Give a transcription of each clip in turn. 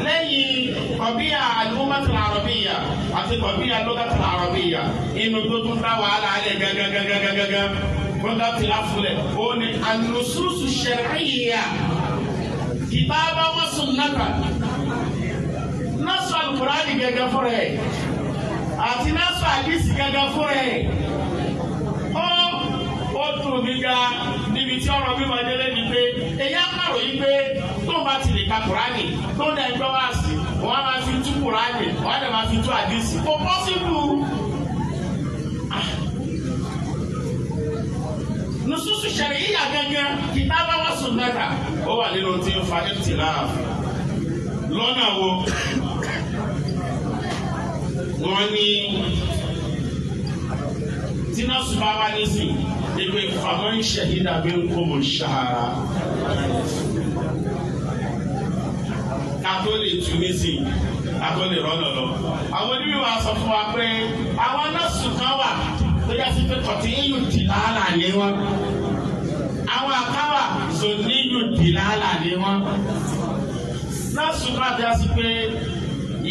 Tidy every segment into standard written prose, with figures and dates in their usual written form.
Lẹ́yìn kọ̀bíyà al-ummatul arabiyya àti kọ̀bíyà lughatul arabiyya, inú tó tún dá wàhálà alẹ́ gángangangangangan kóńtà ti láfulẹ̀ ó ní an-nususu shar'iyya kitaban wa sunnatan. Nasu alukurani gẹ́gẹ́ fúnra ẹ̀ àti nasu àdìsí gẹ́gẹ́ fúnra ẹ̀, ó dùn mí ga níbi tí ọ̀rọ̀ mi máa délé ni pé èyí á kàrò yí pé tó ń bá ti lè ka Kùránì, tó ń dẹ̀ gbọ́ wá sí, wọ́n á máa fi tú Kùránì, wọ́n á dẹ̀ máa fi tú àdìsí. Kò possible. Nususu shar'iyya gángan, kitaba wa sunnata, ó wà nínú tí ń fa ikhtilaf. Lọ́nà wo? Wọ́n ní tí náà sùn bá wá nísìn ìpè faman shahida minkumu shahra, kátó lè tu nísìn, kátó lè rọ́nà lọ. Àwọn onímọ̀ wa sọ fún wa pé àwọn nọ́ọ̀sì kan wà tó yá sí pé kọ̀tí yíyù dìlálà ní wọn. Àwọn àkáwà zòníyù dìlálà ní wọn. Nọ́ọ̀sì kan àti yá sí pé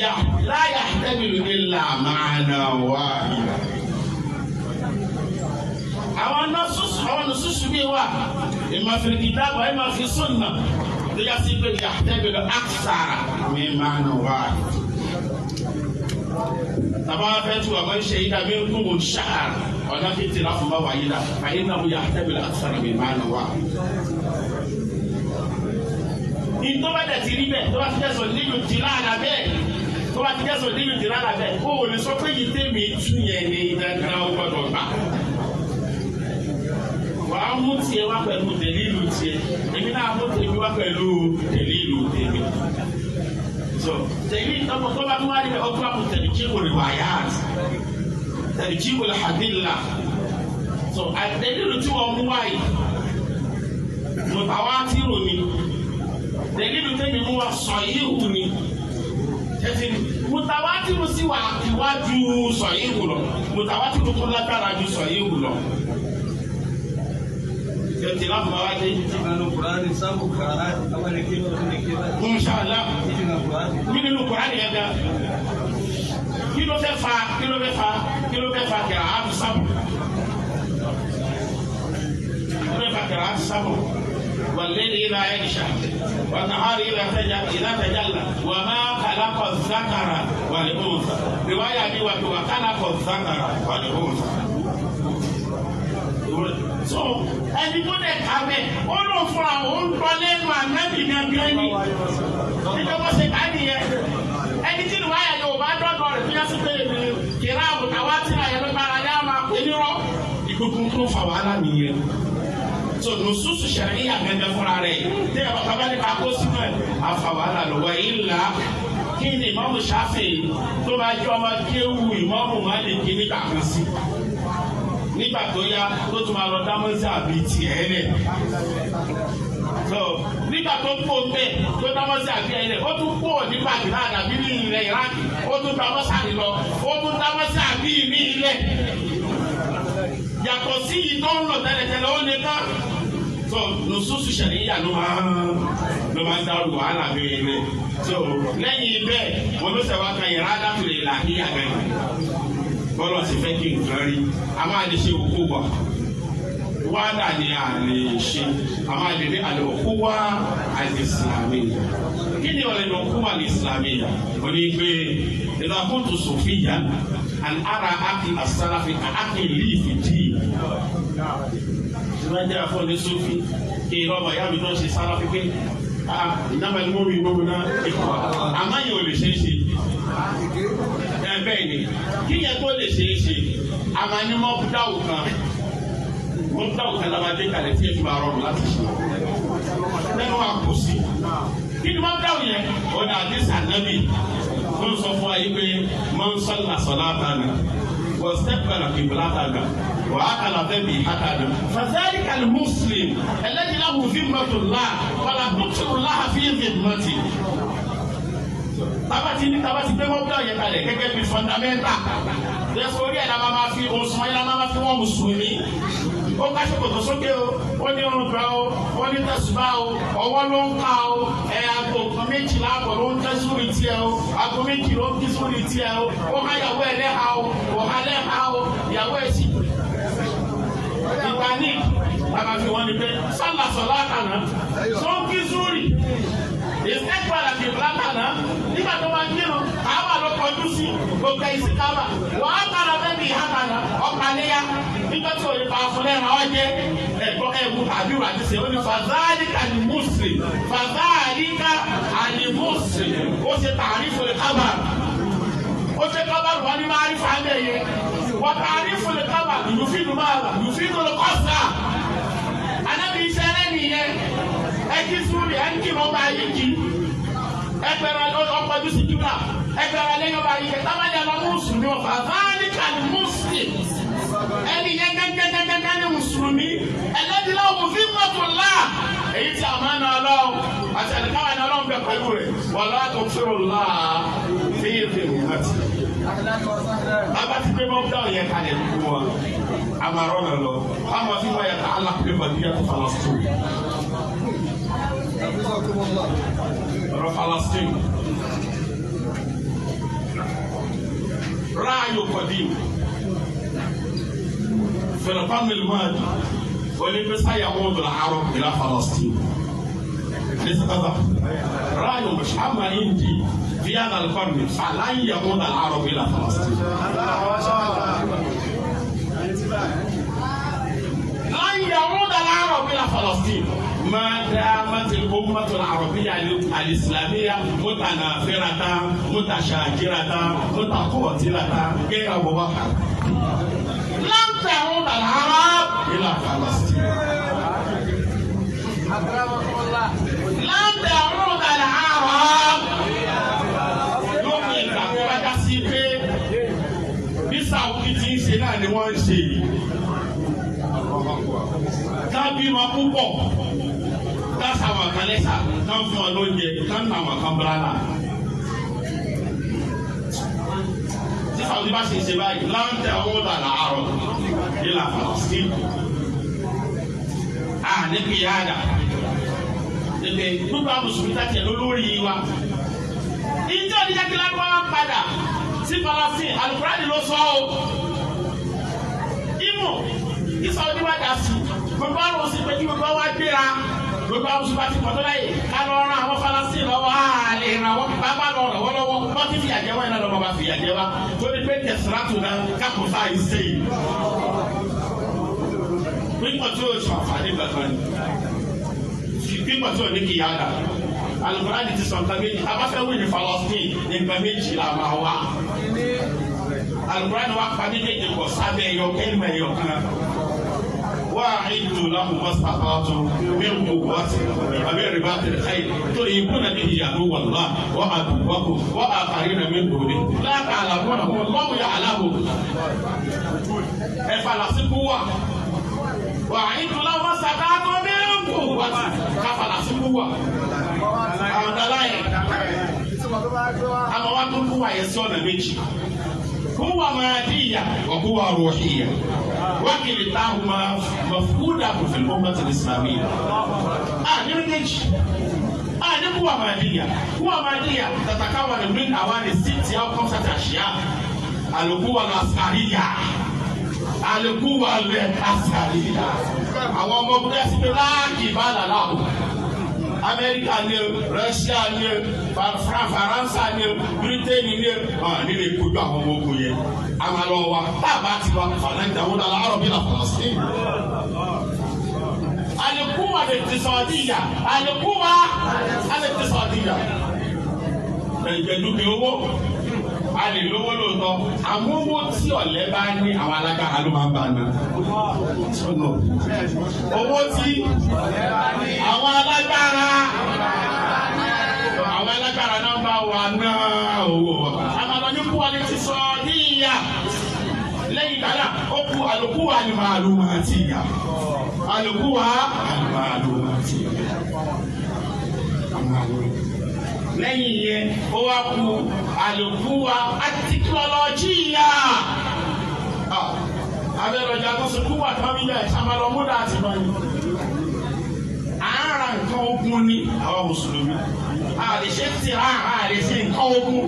yà láyà tẹ́bìlì ní làmánà wáhìdà. Àwọn nọ́ọ̀sì, àwọn nùsùsù mi wà ìmọ̀ fi kìtàbù, ìmọ̀ fi sunna, tó yá sí pé yahtamilu akthara min ma'na wahid. Tàbá fẹ́ tu àwọn shahida minkumu shahr, ọ̀nà fi tìlá fún bá wáyé la fa innahu yahtamilu akthara min ma'na wahid. Ìtọ́ba dẹ̀ ti rí bẹ́ẹ̀, tó bá ti jẹ́sọ̀ nílùú tìlá àlà bẹ́ẹ̀, tó bá ti jẹ́sọ̀ nílùú tìlá àlà bẹ́ẹ̀, ó lè sọ pé yìí tèmi tún yẹn ní dandan ó gbọdọ̀ gbà. Wàá mú tiẹ̀ wá pẹ̀lú dẹ̀lílù tiẹ̀, èmi náà mú tèmi wá pẹ̀lú dẹ̀lílù tèmi. So tẹ̀lé tọ́pọ̀ tó bá tún wá níbẹ̀, ọtún àpò tẹ̀lé kí wò lè wáyà tẹ̀lé kí wò lè hadìlà. So dẹ̀lílù tí wọ́n mú wáyé mùtàwátìrù ni, dẹ̀lílù tẹ̀mí mú wá sọ̀yíhù ni. Tẹ̀sí mùtàwátìrù sì wà iwájú sọ̀yíhù lọ, mùtàwátìrù tó lágbára ju sọ̀yíhù lọ. Tẹ̀sí láti máa wá dé. Inshallah. Mí nínú Kùránì yẹn gan. Kí ló fẹ́ fa? Kí ló fẹ́ fa? Kí ló fẹ́ fa kẹrẹ àti sábò? Kí ló fẹ́ fa kẹrẹ àti sábò? Wal-layli idha yaghsha wan-nahari idha tajalla wa ma khalaqa adh-dhakara wal-untha. Riwaya mi wà pé wa khalaqa adh-dhakara wal-untha. So ẹni tó dẹ̀ ká bẹ́ẹ̀, ó lò fúnra ó ń tọ́ lẹ́nu ànábì gangan ni níjọba ṣe ká nìyẹn. Ẹni tí ìwà yẹn yóò bá dọ́dọ̀ rẹ̀ tó yá sí pé èmi kìlá àbùkà wá tí àyẹ̀ ló bára yá máa pè nírọ́ ìgbógun tó fa wàhálà nìyẹn. So nùsùsù sẹ̀ríyà gangan fúnra rẹ̀ tí ẹ̀ bàbá ní ká kó sínú ẹ̀ àfa wàhálà lọ́wọ́ ìlà. Kí ni Ìmáàmù Ṣáfi'í tó bá jẹ́ ọmọ kéwù Ìmáàmù Málíkì nígbà kan sí, nígbà tó yá tó tún máa lọ dámọ́sí àbí tiẹ̀ lẹ̀? So nígbà tó kó bẹ́ẹ̀, tó dámọ́sí àbí ẹ̀ lẹ̀, ó tún kó ní Baghdad àbí ní ilẹ̀ Iraq, ó tún dámọ́sí àbí lọ, ó tún dámọ́sí àbí ní ilẹ̀ yàtọ̀ sí yìí tó ń lọ tẹ́lẹ̀tẹ́lẹ̀ ó lè ká. So nùsùsù sẹ̀ríyà ló máa ń dárú wàhálà mi lẹ̀. So lẹ́yìn bẹ́ẹ̀, wọn ló sẹ̀ wá kan yàrá dàtúlẹ̀ làhíyà bẹ́ẹ̀ bọ́lọ̀ sì fẹ́ kí nǹkan rí. A máa lè ṣe òkú wa wádà ni a lè ṣe, a máa lè ní àlè òkú wa al-islamiyya. Kí ni ọ̀rẹ́ òkú wa al-islamiyya? Ó ní pé idha kuntu sufiyyan an ara akhi as-salafi ka akhi li fi din. Tí wọ́n jẹ́ afọ́ ní sufi, kí ìrọ̀bọ̀ yá mi tó ń ṣe sáláfí pé innamal mu'minuna ikhwa, àmọ́ yìí ò lè ṣe é ṣe ẹ. Bẹ́ẹ̀ ni, kí yẹn tó lè ṣe é ṣe, a máa ní mọ́búdáwù kan, mọ́búdáwù kan la máa dé kalẹ̀ tí ètò máa rọrùn láti ṣe lẹ́nu àkùsí. Kí ni mọ́búdáwù yẹn? Ó ní àdìsí ànábì tó ń sọ fún wa yìí pé man salla salatana wastaqbala qiblatana wa akala dhabihatana fadhalika al-muslim alladhi lahu dhimmatullah wala tuksirullaha fi dhimmatihi. Tabati ní tabati gbé mọ́bílà yẹn kalẹ̀ gẹ́gẹ́ bí fundamental yẹsọ orí ẹ̀ la máa fi oṣù ẹ̀ la máa fi wọ́n mùsùlùmí. Ó ká ṣòkòtò sókè o, ó ní irùngbọ̀n o, ó ní tẹ̀sùbá o, ọwọ́ ló ń ká o, ẹ̀ aago kan méjìlá àbọ̀ ló ń tẹ́ sórí tiẹ̀ o, aago méjì ló ń kí sórí tiẹ̀ o, ó há ìyàwó ẹ̀ lẹ́ha o, kò há lẹ́ha o, ìyàwó ẹ̀ sì. Ìgbà ní bàbá fi wọ́n ní pé sọ́là sọ́lá kàná, sọ́ńkì zúrì, ìsẹ́kọ̀ọ́ àti ìbúlákàná, nígbà tó wá kírun, káwà ló kọjú sí gbogbo ẹ̀sìn káwà, wọ́n á kára bẹ́ẹ̀ bí ìhà kàná, ọ̀pàlẹ́yà, nígbà tí òye pa fún lẹ́ran ọ̀jẹ́ ẹ̀gbọ́n ẹ̀wù tàbí ìwà àti sèwọ́n ní fàzáàlìkà ní mùsùlùmí, fàzáàlìkà àní mùsùlùmí, ó ṣe tàrífù lè kábà, ó ṣe kábà wọ́n ní máa rí fàáńdẹ̀ yẹn, wọ́n tàrífù lè kábà, yùfídùn máa wà, yùfídùn lè kọ́sà, anábì iṣẹ́ rẹ̀ nìyẹn, ẹ kí súrì, ẹ ń kírun ọba yìí kì í ẹgbẹ̀rún ọkọ̀jú sí júlá ẹgbẹ̀rún alẹ́yìn ọba yìí kẹta bá dé ọba mùsùlùmí ọba fáníkà ní mùsùlùmí ẹni yẹn gángangangan ní mùsùlùmí ẹlẹ́dìlá òfin mọ́tòlá èyí tí a máa ń ọlọ́run àti àdìkáwá ní ọlọ́run bẹ pẹ̀lú rẹ̀ wàlá tó fẹ́ràn láà fífi mọ́tì. Bàbá ti gbé mọ́tò yẹn kalẹ̀ fún wa àmàrọ̀ nà lọ àmà fi wáyà ká alákùnrin bàbí yàtọ̀ Palestine. Ọ̀rọ̀ Palestine. Ráàyò kọ̀dí في القرن الماضي ولبس يعود العرب إلى فلسطين. ليس كذا؟ رأي مش أما عندي في هذا القرن فلن يعود العرب إلى فلسطين. لن يعود العرب إلى فلسطين ما دامت الأمة العربية الإسلامية متنافرة متشاجرة متقاتلة غير مباحة. لن تعود العرب إلى فلسطين. لن تعود العرب. Lókè ìgbà tó bá já sí pé bí Saudi ti ń ṣe náà ni wọ́n ń ṣe yìí. Ká bímọ púpọ̀, ká sàwọn kan lẹ́sà, ká fún ọ lóúnjẹ, ká nà àwọn kan bíra. Tí Saudi bá ṣe ṣe báyìí, lan ta'uda al-arab ila Falastin. A ní kìyàdà. Èdè gbogbo àwọn mùsùlùmí tá tiẹ̀ lólórí wa. Ìjọ ní jẹ́kí lárúbáwá padà sí Falastin, Alukurani ló sọ ọ́. Imo, kí Saudi wá dà sí, gbogbo àwọn oṣù pé kí gbogbo wa gbéra. Gbogbo àwọn oṣù bá ti pọ̀tọ́ láyè, ká lọ ran àwọn Falastin lọ́wọ́, á lè ràn wọ́n, bàbá lọ ràn wọ́n lọ́wọ́, wọ́n ti fìyà jẹ wọ́n iná lọ́wọ́ bá fìyà jẹ wá. Torí pé kẹsìrátù náà kákòófà yìí ṣe yìí. Pípọ̀ tí o sọ àǹfààní kankan ni. Pípọ̀ tí o ní kìyà dà. Alukurani ti sọ nǹkan méjì. A bá fẹ́ wí ní Falastin ní nǹkan méjì la máa wá. Alukurani wa pa méjèèjì pọ̀ sábẹ́ ẹyọ kẹ́lìmọ̀ ẹyọ kan. Wa'iddu lahum mastata'tum min quwwatin wa min ribatil khayl turhibuna bihi aduwwallahi wa aduwwakum wa akharina min dunihim la ta'lamunahum Allahu ya'lamuhum. Ẹ̀fà làsìkò wà. Wa'iddu lahum mastata'tum min quwwatin káfà làsìkò wà. Àwọn dala yẹn. Àmọ́ wá tó kú wa yẹn sí ọ̀nà méjì. Quwwa madiyya wa quwwa ruhiyya. Wakilitahuma mafkuda fil ummati al-islamiyya. Ní méjèèjì. Ní quwwa madiyya. Quwwa madiyya tatakawwanu min awani sitti aw khamsati ashya. Al-quwwa al-askariyya. Al-quwwa al-askariyya. Àwọn ọmọ ogun ẹ̀sìn pé láàkì bá làlá o. Amẹ́ríkà ni o, Russia ni o, Faransa ni o, Britain ni o, nílé kojú àwọn ọmọ ogun yẹn. A máa lọ wa, tá a bá ti wa, fàlàǹdà wọn dàlá àrọ̀ bí la Falastin. Al-quwwa al-iqtisadiyya, al-quwwa al-iqtisadiyya. Ẹ̀jẹ̀ dúkìá owó, a lè lówó lóòótọ́, àmọ́ owó tí ọ̀lẹ bá ní àwọn alágbára ló máa ń bá a ná. Owó tí àwọn alágbára náà bá wà ná owó. Àmàlà ní kú alẹ́ ti sọ níyà. Lẹ́yìn ìgbà náà, ó kú àlòkù wa ni màálù máa ti yà. Àlòkù wa ni màálù máa ti yà. Lẹ́yìn yẹn, ó wá kú àlòkù wa àti tẹkinọ́lọ́jì yà. Abẹ́rẹ́jà tó ṣe kúwà tán bí bẹ́ẹ̀ ṣàmàlọ́ múdà àti báyìí. À ń ra nǹkan ogun ní àwọn mùsùlùmí. A lè ṣe tìrá, a lè ṣe nǹkan ogun.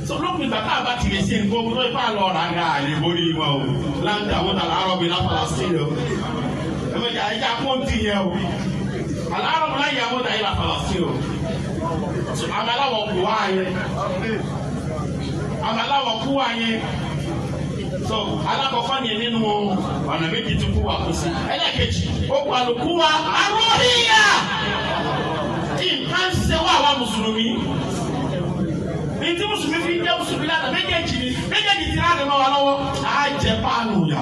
So lópin ìgbà tá a bá ti lè ṣe nǹkan ogun tó ipá lọ rà ń àlè borí wọn o. Láǹtí àwọn tàlà àrọ̀bì lápàlà o. Ẹ̀mẹ̀jà ẹja pọ́ǹtì yẹn o. Àlárọ̀bì láyé àwọn tàlà ìlà Palestine o. Àmì aláwọ̀ kù wá yẹn. Àmì aláwọ̀ kú wá yẹn. So alákọ̀ọ́kọ́ ni nínú ọ̀nà méjì tí kú wa kú sí. Ẹlẹ́ẹ̀kejì, ó kú àlùkù wa àròhìyà. Tí nǹkan ṣe wá àwa mùsùlùmí. Ní tí mùsùlùmí fi ń jẹ́ mùsùlùmí lánàá méjèèjì ni méjèèjì ti rán àdìmọ́ wa lọ́wọ́. Á jẹ páànù yà.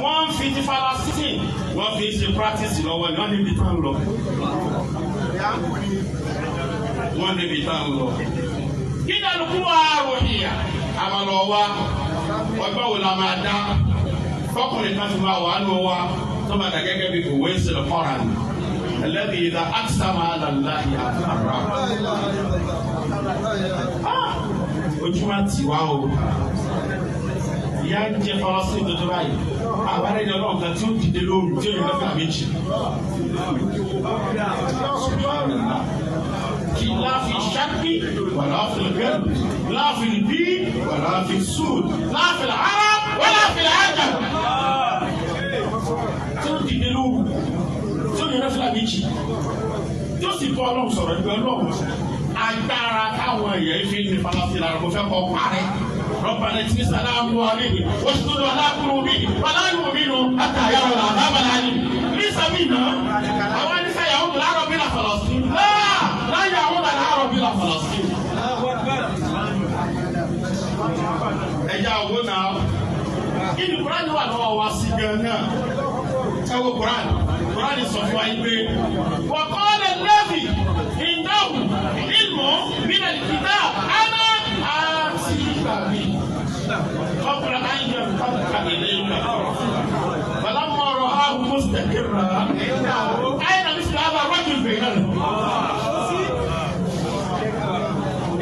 Wọ́n fi ti Falasíìn, wọ́n fi ṣe practice lọ́wọ́ ni wọ́n níbi tá ń lọ. Wọ́n níbi tá ń lọ. Kí ni àlùkù wa ròhìyà? Àmàlọ́ wa, ọgbọ́n wo la máa dá? Fọkùnrin kan fi máa wà nù wa tó máa dà gẹ́gẹ́ bí òwe ìṣẹ̀lẹ̀ kọ́ra ni. Ẹlẹ́bi ìdá àkísàmà àlàláhi àtàrà. Ojú máa tì wá o. Ìyá ń jẹ Falasíìn tó tó báyìí. Àwọn ẹni ọlọ́run kan tí ó dìde lóru tí ó yẹ lọ́fà méjì. Kì láfi ṣákì wà láfi gẹ́rù, láfi bí wà láfi sùd, láfi ara wà láfi àjà. Tí ó dìde lóru tí ó yẹ lọ́fà méjì. Tí ó sì bọ́ ọlọ́run sọ̀rọ̀ ẹgbẹ́ ọlọ́run. Agbára táwọn èèyàn fi ní Falasíìn lára kò fẹ́ kọ́ parẹ́. ربنا اجلس على أموالهم واشدد على قلوبهم ولا يؤمنوا حتى يروا العذاب الأليم. ليس منا أو ليس يعود العرب إلى فلسطين. لا لا يعود العرب إلى فلسطين. Ẹja owó náà kí ni Kúránì wà lọ́wọ́ wa sí gan-an? Ẹ wo Kúránì, Kúránì sọ fún wa yìí pé وقال الذي عنده علم من الكتاب أنا آتيك به قبل أن يرتد إليك فلما رآه مستقرا أين مثل هذا الرجل بيننا؟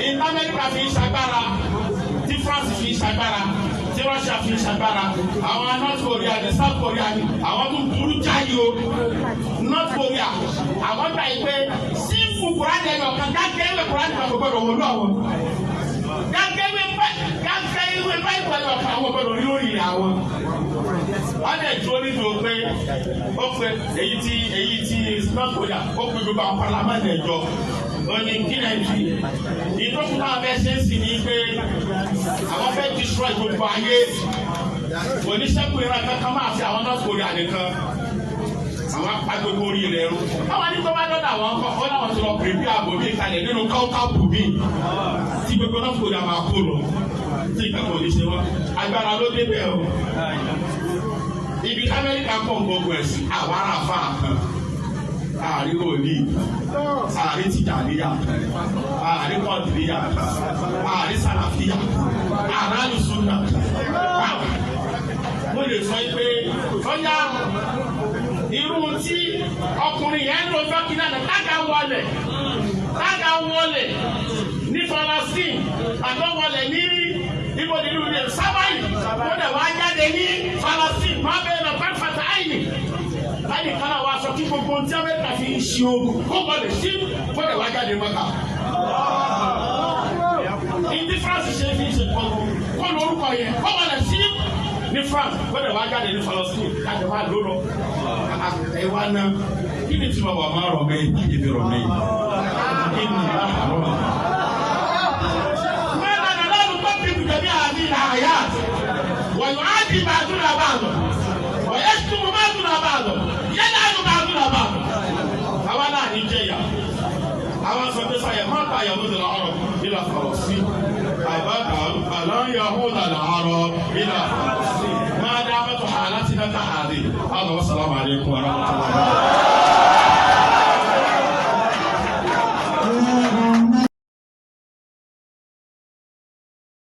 In Amẹ́ríkà fi ń ṣagbára, tí France fi ń ṣagbára, tí Russia fi ń ṣagbára, àwọn North Korea ní South Korea ní àwọn tó burú jáde o. North Korea àwọn gbà yìí pé sífù Kúránì ẹ̀yọ̀ kan gágẹ́ ìwé Kúránì kan kò gbọdọ̀ wọlé àwọn. Gágẹ́ ìwé báyìí pẹ̀lú ọ̀kan àwọn gbọdọ̀ rí lórí ilẹ̀ àwọn. Wọ́n lè dúró nínú pé ó pe èyí tí North Korea ó pe gbogbo àwọn parliament ẹ̀jọ́. Ó ní kí lè fi ìdókòwò náà fẹ́ ṣe é sì ní pé àwọn fẹ́ destroy gbogbo ayé. Oníṣègùn ìran kankan máa fi àwọn North Korea nìkan. Àwọn apá gbogbo orí rẹ̀ rú. Àwọn ní tó bá dọ́dọ̀ àwọn kọ́ ó láwọn ti lọ pèpè ààbò mi kalẹ̀ nínú káwọ́káwọ́ mi tí gbogbo North Korea máa kó lọ. Tí ìkàkọ̀ ò ní ṣe wọ́n. Agbára ló débẹ̀ o. Ibi Amẹ́ríkà pọ̀ gbogbo ẹ̀sìn àwọn ará afá kan. Ààrí wòlíì, ààrí tìjàníyà, ààrí kọ̀dìríyà, ààrí sàlàfíà, ààrí àlùsùnà. Mo lè sọ pé ọ̀yá irú tí ọkùnrin yẹn ń lo dọ́kítà náà tága wọlé ní Falasín àtọ́wọlé ní ibo nínú ilé sábàyì ó dẹ̀ wá jáde ní Falasín má bẹ́ẹ̀ lọ pẹ́ẹ́fàtà àyìn. Láyé kan náà wá sọ kí gbogbo ohun tí Amẹ́ríkà fi ń ṣe ogun kó wọlé sí kó dẹ̀ wá jáde Mọ́kà. Ìdí France ṣe fi ṣe kọ́ kó lórúkọ yẹn kó wọlé sí ní France kó dẹ̀ wá jáde ní Falasín kájọ wá ló lọ. Ẹ wá ná kí ni tí mo wà máa rọ̀ mẹ́yìn kí ni rọ̀ mẹ́yìn kí ni àárọ̀. Mẹ́ta nà lọ́nu tó bí kùjẹ́bí àbí àyà wọ̀nyí á di bàtúrà bàtọ̀ wọ̀nyí túmù bàtúrà bàtọ̀ yẹ́nà àlù bàtúrà bàtọ̀. Àwa náà ní jẹ́yà. Àwọn sọ pé sáyẹ̀ má ta yahoo de la arọ ilà Falasín. Àbáta àlọ́ yahoo de la arọ ilà Falasín. Máa dá mẹ́tò hàlá tí náà ká hàdí. Hàdà wa sàlámù alaykum wa rahmatullahi.